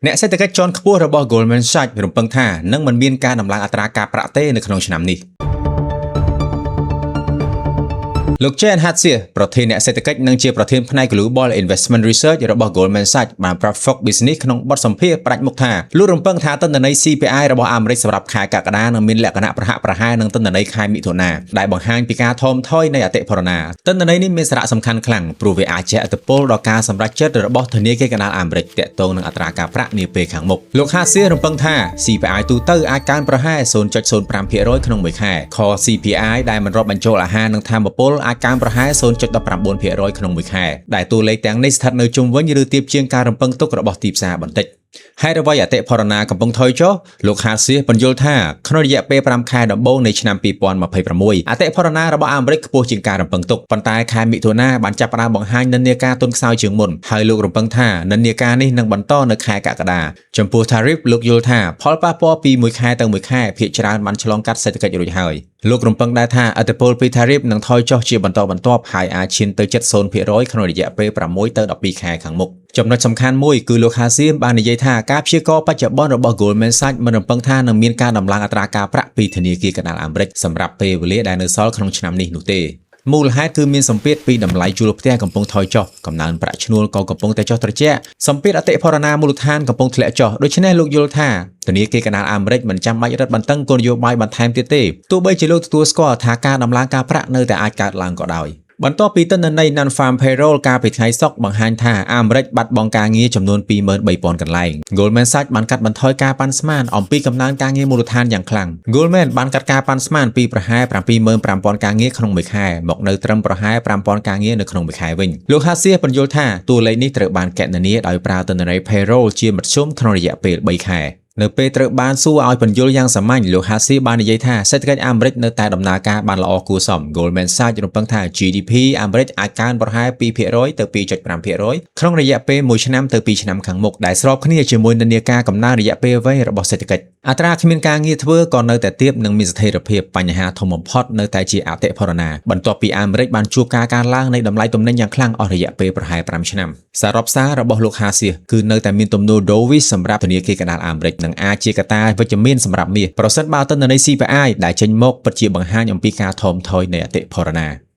អ្នកសេដ្ឋកិច្ចជាន់ខ្ពស់របស់ Goldman Sachs រំពឹងថានឹងមិនមានការដំឡើងអត្រាការប្រាក់ទេនៅក្នុងឆ្នាំនេះ។ លោក Jan Hatzius ប្រធានអ្នកសេដ្ឋកិច្ចនិងជាប្រធានផ្នែក Global Investment Research របស់ Goldman Sachs បានប្រាប់ Fox Business ក្នុងបទសម្ភាសន៍ផ្ដាច់មុខថាលោករំពឹងថាទិន្នន័យ CPI របស់អាមេរិកសម្រាប់ខែកក្កដានឹងមានលក្ខណៈប្រហាក់ប្រហែលនឹងទិន្នន័យខែមិថុនាដែលបង្ហាញពីការថមថយនៃអតិផរណាទិន្នន័យនេះមានសារៈសំខាន់ខ្លាំងព្រោះវាអាចជះឥទ្ធិពលដល់ការសម្រេចចិត្តរបស់ធនាគារកណ្ដាលអាមេរិកទាក់ទងនឹងអត្រាការប្រាក់នាពេលខាងមុខលោក Hatzius រំពឹងថា CPI ទូទៅអាចកើនប្រហែល0.05%ក្នុងមួយខែ Core CPI ដែលមិនរាប់បញ្ចូលអាហារនិងថាមពលអាចកើនប្រហែល0.19%ក្នុងមួយខែដែលតួលេខទាំងនេះស្ថិតនៅជុំវិញឬទាបជាងការរំពឹងទុករបស់ទីផ្សារបន្តិចហេតុអ្វីអតិផរណាកំពុងថយចុះលោក Hatzius ពន្យល់ថាក្នុងរយៈពេល5ខែដំបូងនៃឆ្នាំ2026អតិផរណារបស់អាមេរិកខ្ពស់ជាងការរំពឹងទុកប៉ុន្តែខែមិថុនាបានចាប់ផ្ដើមបង្ហាញនិន្នាការទន់ខ្សោយជាងមុនហើយលោករំពឹងថានិន្នាការនេះនឹងបន្តនៅខែកក្កដាចំពោះ tariff លោកយល់ថាផលប៉ះពាល់ពីមួយខែទៅមួយខែភាគច្រើនបានឆ្លងកាត់សេដ្ឋកិច្ចរួចហើយលោករំពឹងដែរថាឥទ្ធិពលពី tariff នឹងថយចុះជាបន្តបន្ទាប់ហើយអាចឈានទៅ70%ក្នុងរយៈពេល6ទៅ12ខែខាងមុខចំណុចសំខាន់មួយគឺលោក Hatzius បាននិយាយថាការព្យាករណ៍បច្ចុប្បន្នរបស់ Goldman Sachs មិនរំពឹងថានឹងមានការដំឡើងអត្រាការប្រាក់ពីធនាគារកណ្ដាលអាមេរិកសម្រាប់ពេលវេលាដែលនៅសល់ក្នុងឆ្នាំនេះនោះទេមូលហេតុគឺមានសម្ពាធពីតម្លៃជួលផ្ទះកំពុងថយចុះកំណើនប្រាក់ឈ្នួលក៏កំពុងតែចុះត្រជាក់សម្ពាធអតិផរណាមូលដ្ឋានកំពុងធ្លាក់ចុះដូច្នេះលោកយល់ថាធនាគារកណ្ដាលអាមេរិកមិនចាំបាច់រឹតបន្តឹងគោលនយោបាយបន្ថែមទៀតទេទោះបីជាលោកទទួលស្គាល់ថាការដំឡើងការប្រាក់នៅតែអាចកើតឡើងក៏ដោយបន្ទាប់ពីទិន្នន័យ Non-Farm Payroll កាលពីថ្ងៃសុក្របង្ហាញថាអាមេរិកបាត់បង់ការងារចំនួន23,000កន្លែង Goldman Sachs បានកាត់បន្ថយការប៉ាន់ស្មានអំពីកំណើនការងារមូលដ្ឋានយ៉ាងខ្លាំង Goldman បានកាត់ការប៉ាន់ស្មានពីប្រហែល75,000ការងារក្នុងមួយខែមកនៅត្រឹមប្រហែល5,000ការងារនៅក្នុងមួយខែវិញលោក Hatzius ពន្យល់ថាតួលេខនេះត្រូវបានកណនាដោយប្រើទិន្នន័យ payroll ជាមធ្យមក្នុងរយៈពេល3ខែនៅពេលត្រូវបានសួរឲ្យពន្យល់យ៉ាងសាមញ្ញលោក Hatzius បាននិយាយថាសេដ្ឋកិច្ចអាមេរិកនៅតែដំណើរការបានល្អគួរសម Goldman Sachs រំពឹងថា GDP អាមេរិកអាចកើនប្រហែល2%ទៅ2.5%ក្នុងរយៈពេល1ឆ្នាំទៅ2ឆ្នាំខាងមុខដែលស្របគ្នាជាមួយនិន្នាការកំណើនរយៈពេលវែងរបស់សេដ្ឋកិច្ចអត្រាគ្មានការងារធ្វើក៏នៅតែទាបនិងមានស្ថិរភាពបញ្ហាធំបំផុតនៅតែជាអតិផរណាបន្ទាប់ពីអាមេរិកបានជួបការកើនឡើងនៃតម្លៃទំនិញយ៉ាងខ្លាំងអស់រយៈពេលប្រហែល5ឆ្នាំសរុបសាររបស់លោក Hatzius គឺនៅតែមានទំនួល dovish សម្រាប់ធនាគារកណ្ដាលអាមេរិកនិងអាចជាកត្តាវិជ្ជមានសម្រាប់មាសប្រសិនបើទិន្នន័យ CPI ដែលចេញមកពិតជាបង្ហាញអំពីការថមថយនៃអតិផរណា។